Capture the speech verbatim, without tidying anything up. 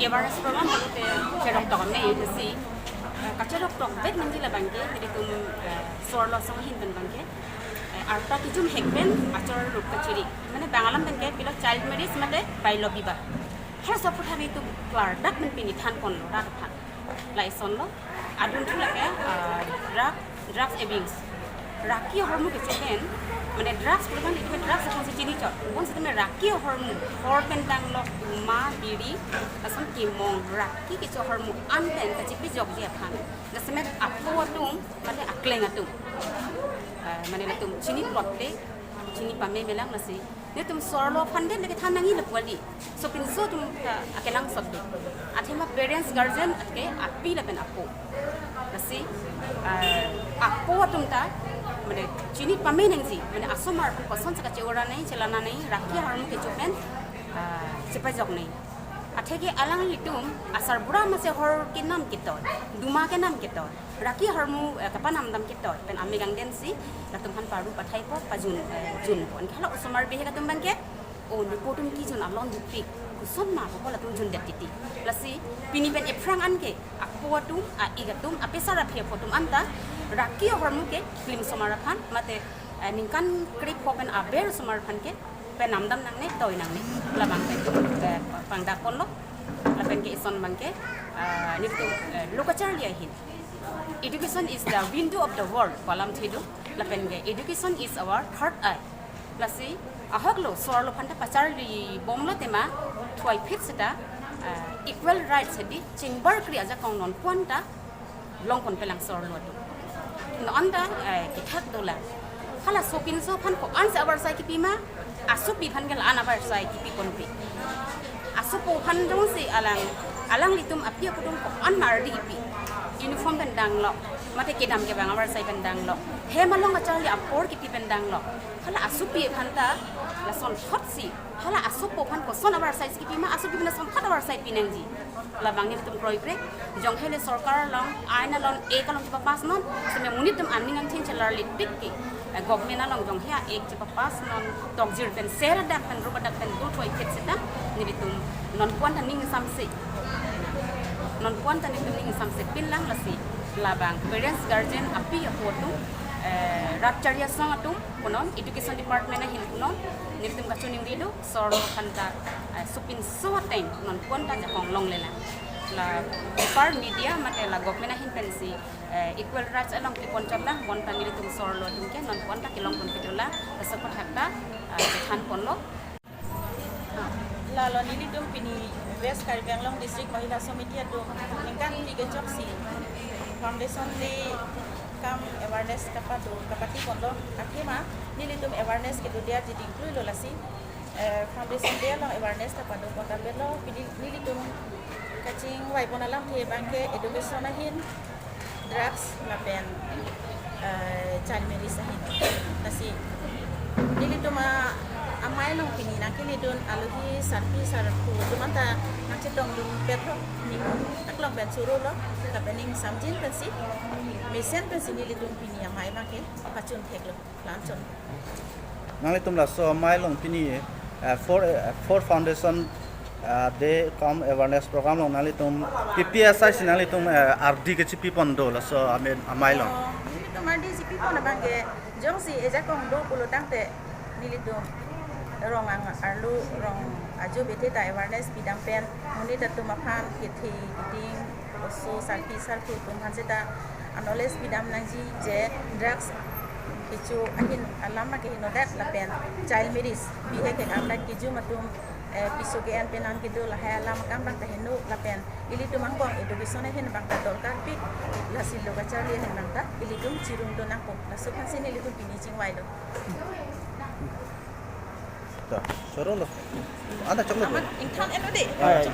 Awareness program pulote cherok tok me isi, eh, kacherok tokbet nangji labangke, nelitum, eh, so-arlo asong ahin pen abangke, eh, arta kejum hek pen achor lut kachiri. Mane Bangalam pen ke pilo child marriage mate balya bibah. Halaso aphuthak nelitum klardak pen pini than ponlo rat aphan. La isonlo, adunthu lake, ah, drug, drugs abuse. Raki ahormu kecho pen, mane drugs pulo kan itum drugs aphansi chini chot. Bonsitame raki ahormu, hor pen danglok, uma, biri, lason kimong, raki kecho ahormu an pen kachepajokji aphan. Jasemet apo atum, mate akleng atum. Ah, mane latum chini plot le, chini pame melang lasi. Nelitum so-arlo aphan det lake than nangji lapu kali. Sopinso atum, ah, akenangsot do. Athema parents, guardian, atke api lapen apo. Lasi, ah, apo atum ta, mane chini pame nangji, mane asomar aphan kosonsi kache-ora nangji, chelana nangji, raki ahormu kecho pen, ah, chepajok nangji. Atheke alanglitum asarbura masi hor kenam ketoi, duma kenam ketoi, raki ahormu, eh, kapanamdam ketoi pen amegangdensi latum aphan paru pathaipo, pajun, eh, junpo. Anke hala osomar bihek atum abangke, o nepo atum kejun alon dupik, koson ma pu latum jundet titi. Lasi pini pen ephrang anke apo atum, a-ik atum, apesar aphi apo atum anta raki ahormu ke film osomar aphan mate, eh, ningkan krepho pen aber osomar aphan ke penamdam nangne, toi nangne, labang pen, eh, pangdak ponlo, lapen ke ison abangke, ah, nelitum, eh, lo kacharli ahin. Education is the window of the world pu alamthe do, lapen ke education is our third eye. Lasi ahok lo so-arlo aphan ta pacharlibomlo tema, thuai phit seta, ah, equal rights hedi, chingbarkri ajakong nonpu anta longpon pelang so-arlo atum. Non ta, eh, kethak dolang. Hala sopinso aphan ko-ansi avarsai kipi ma, asopi aphan ke la-an avarsai kipi ponpe. Asopo aphan jongsi alang, alanglitum api apo atum ko-an ma ardi kipi. Uniform pen danglok, mate kedam kevang avarsai pen danglok, hem along kacharli apor kipi pen danglok. Hala asopi aphan ta lason thotsi, hala asopo aphan koson avarsai si kipi ma, asopi aphan lason thot avarsai pi nangji. Labang nelitum kroikre, jonghe le sorkar along, ain along, ek along chepapass non, seme monit atum aning angthin chelarli tik ke, eh, government along jonghe a-ek chepapass non, tokjir pen, ser adak pen, rup adak pen, do thuai phit seta, nelitum nonpu anta ning ingsamse. Nonpu anta nelitum ning ingsamse pinlang lasi. Labang parents, guardian, api apo atum, eh, rat chari asong atum, punon, education department ahin punon, nelitum kachiningri do, so-arlo aphan ta, eh, sopinso ateng nonpu anta jakong longlelang. La paper media mate la government ahin pensi, eh, equal rights along kepon chotlang, bonta nelitum so-arlo atum ke nonpu anta kelongpon pitula, laso aphuthak ta, eh, kethan ponlo. Lalo nelitum pini West Karbi Anglong District Mahila Samiti atum ningkan phli kechoksi Foundation Day cum awareness kapado, kapati ponlo, athema nelitum awareness kedo dia jiding kluilo lasi, eh, Foundation Day along awareness ta pado pon ta pelo, pini nelitum kachingvai pon alamthe abangke education ahin, drugs lapen, eh, child marriage ahin. Lasi nelitum a-, amei along pini nangkeledun alohi sarpi sarpo atum anta nangchetongdun petlo, ning aklong pen chorolo, lapen ning samjin pensi, mesen pensi nelitum pini amei abangke pachun theklo, la-an chon. Nanglitum laso amei along pini, eh, four, eh, four Foundation, eh, Day cum awareness program along nanglitum P P S I si nanglitum, eh, ardi kechipi pon do laso amei, amei along. Oh, nelitum ardi chipi pon abangke jongsi ejakong do pulo tangte nelitum rong ang arlo rong ajo bethe ta awareness pidam pen monit atum aphan kethe kiting oso sarpi sarpo atum aphan seta a-knowledge pidam nangji je drugs kecho ahin alam ke henodet lapen child marriage bihek ke aplat kejum atum, eh, piso ke-en penan kedo lahai alam akam abang ta heno lapen ilitum angbong education ahin abang ta dorkar pik lasi lo kacharli ahin abang ta ilitum chirung do nangpo laso aphansi nelitum pini chingvai do. Ta, chorolo. Anda choklo. Amat ingthan eno de. Ah.